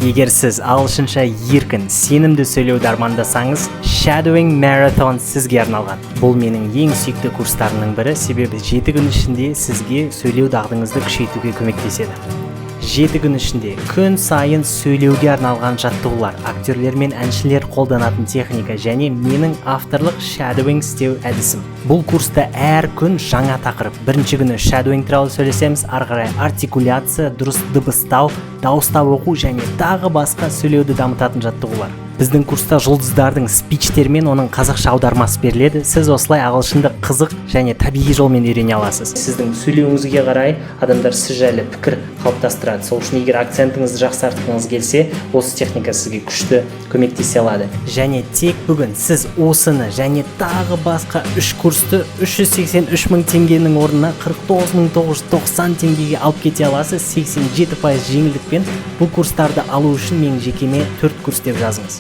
Егер сіз ағылшынша еркін, сенімді сөйлеуді армандасаңыз, Shadowing Marathon сізге арналған. Бұл менің ең сүйікті курстарымның бірі, себебі 7 күн ішінде сізге сөйлеу дағдыңызды күшейтуге көмектеседі. 7 күн ішінде күн сайын сөйлеуге арналған жаттығулар, актерлер мен әншілер қолданатын техника және менің авторлық shadowing істеу әдісім. Бұл курста әр күн жаңа тақырып. Бірінші күні shadowing туралы сөйлесеміз, ары қарай артикуляция, дұрыс дыбыстау, дауыстап оқу және тағы басқа сөйлеуді дамытатын жаттығулар. Біздің курста жұлдыздардың спичтері мен оның қазақша аудармасы беріледі. Сіз осылай ағылшынды қызық және табиғи жолмен үйрене аласыз. Сіздің сөйлеуіңізге қарай адамдар сіз жайлы пікір қалыптастырады. Сол үшін егер акцентіңізді жақсартқыңыз келсе, осы техника сізге күшті көмектесе алады. Және тек бүгін сіз осыны және тағы басқа үш курсты 383 мың теңгенің орнына 49 990 теңгеге алып кете аласыз, 87% жеңілдікпен. Бұл курстарды алу үшін менің жекеме «төрт курс» деп жазыңыз.